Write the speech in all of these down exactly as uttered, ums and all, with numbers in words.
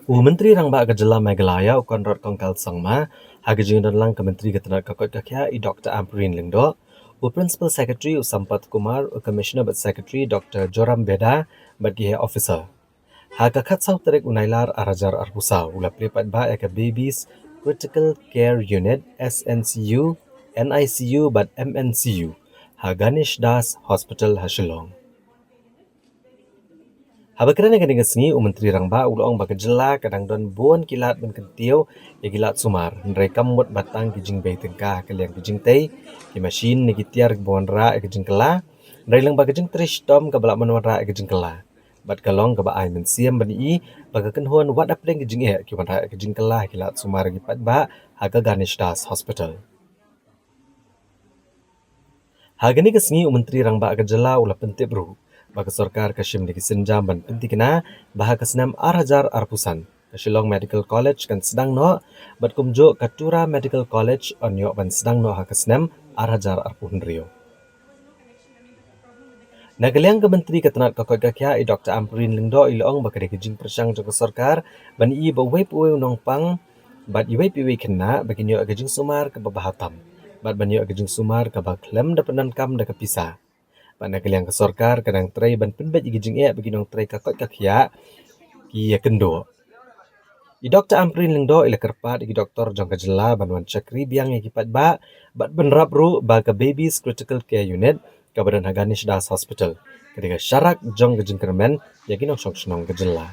U Myntri Rangbah ka Jylla Meghalaya, u Conrad Kongkal Sangma, ha ka jingdon lang ka Myntri ka tnad ka koit ka khiah, i Doktor Ampareen Lyngdoh, u Principal Secretary, u Sampath Kumar, u Commissioner bad Secretary, Doktor Joram Beda, bad ki heh officer. Ha ka khatsaw tarik u Nailar arhajar arphew saw, u la plie paidbah ïa ka Babies Critical Care Unit, S N C U, N I C U, bad M N C U, ha Ganesh Das Hospital ha Shillong. Haba kren ha kane ka sngi, u Myntri Rangbah u la ong ba ka jylla ka dang don bun ki lad ban kyntiew ïa ki lad sumar, hynrei kam mut ba tang ki jingbei tyngka ha ka liang ki jingtei, ki mashin ne ki tiar kiba wanrah ïa ka jingkylla, hynrei lyngba ka jingtrei shitom kaba lah ban wanrah ïa ka jingkylla. Bad ka long kaba ai mynsiem ban ïohi ba ka kynhun wat hapdeng ki jingeh ki wanrah ïa ka jingkylla ha ki lad sumar ki paidbah ha ka Ganesh Das Hospital. Ha kane ka sngi u Myntri Rangbah ka jylla u la pyntip ruh ba ka sorkar ka shim da ki sienjam ban pynthikna ba ha ka snem arhajar arphew san ka Shillong Medical College kan sdang noh, bad kumjuh ka Tura Medical College yn ïoh ban sdang noh ha ka snem arhajar arphew hynriew. Na ka liang ka Myntri ka tnad ka koit ka khiah, i Doktor Ampareen Lyngdoh, i la ong ba ka dei ka jingpyrshang jong ka sorkar ban ïohi ba uwei pa uwei u nongpang bad iwei pa iwei i khynnah ba kin ïoh ïa ka jingsumar kaba bha tam bad ban ïoh ïa ka jingsumar kaba khlem da pyndonkam da ka pisa. Bad na ka liang ka sorkar ka dang trei ban pynbeit ïa ki jingeh ba ki nongtrei ka koit ka khiah ki ïakynduh. I Doktor Ampareen Lyngdoh i la kyrpad ïa ki doktor jong ka jylla ban wan shakri biang ïa ki paidbah bad bynrap ruh ba ka Babies Critical Care Unit kaba don ha Ganesh Das Hospital ka dei ka sharak jong ka jingkyrmen ïa ki nongshong shnong ka jylla.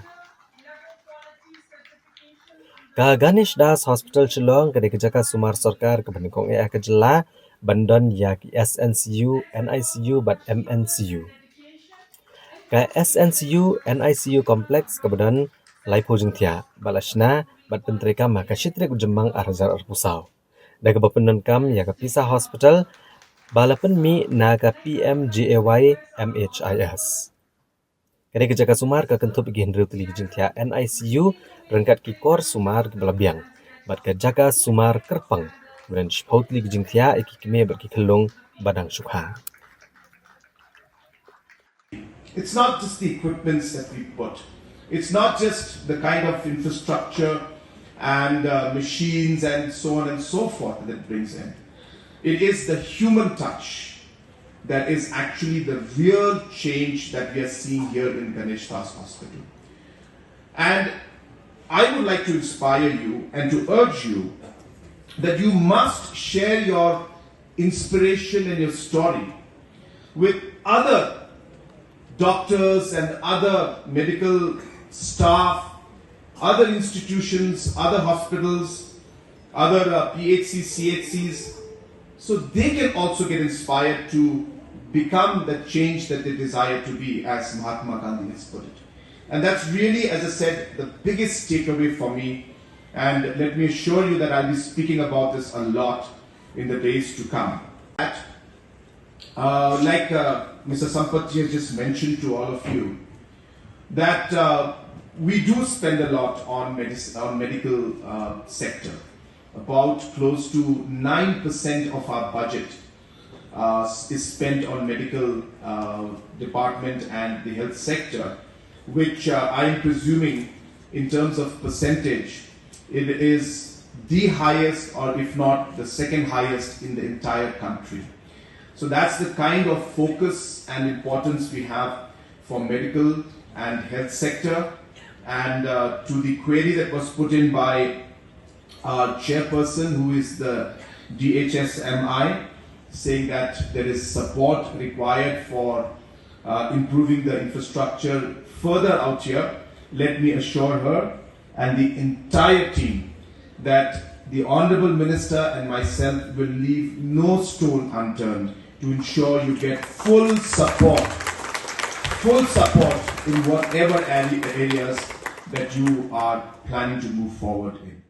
Ka Ganesh Das Hospital Shillong ka dei ka jaka sumar sorkar kaba nyngkong eh ha ka jylla ban don ïa ki S N C U, N I C U bad M N C U. Ka S N C U, N I C U complex kaba don laiphew jingthiah ba la shna bad pyntreikam ha ka shi tarik u Jymmang arhajar arphew saw, da kaba pyndonkam ïa ka pisa hospital ba la pynmih na ka P M J A Y M H I S. Ka dei ka jaka sumar ka kynthup ïa ki hynriew tylli ki jingthiah N I C U ryngkat ki kor sumar kiba la biang bad ka jaka sumar kyrpang kaba don shiphew tylli ki jingthiah ïa ki kmie bad ki khyllung ba dang shu kha. It's not just the equipments that we put. It's not just the kind of infrastructure and uh, machines and so on and so forth that brings in. It is the human touch that is actually the real change that we are seeing here in Ganesh Das Hospital. And I would like to inspire you and to urge you that you must share your inspiration and your story with other doctors and other medical staff, other institutions, other hospitals, other uh, P H Cs, C H Cs, so they can also get inspired to become the change that they desire to be, as Mahatma Gandhi has put it. And that's really, as I said, the biggest takeaway for me. And let me assure you that I'll be speaking about this a lot in the days to come. That, uh, like uh, Mister Sampath ji has just mentioned to all of you, that uh, we do spend a lot on, medis- on medical uh, sector. About close to nine percent of our budget uh, is spent on medical uh, department and the health sector, which uh, I am presuming in terms of percentage, it is the highest, or if not the second highest, in the entire country. So that's the kind of focus and importance we have for medical and health sector. And uh, to the query that was put in by our chairperson, who is the D H S M I, saying that there is support required for uh, improving the infrastructure further out here, let me assure her and the entire team that the Honorable Minister and myself will leave no stone unturned to ensure you get full support, full support in whatever areas that you are planning to move forward in.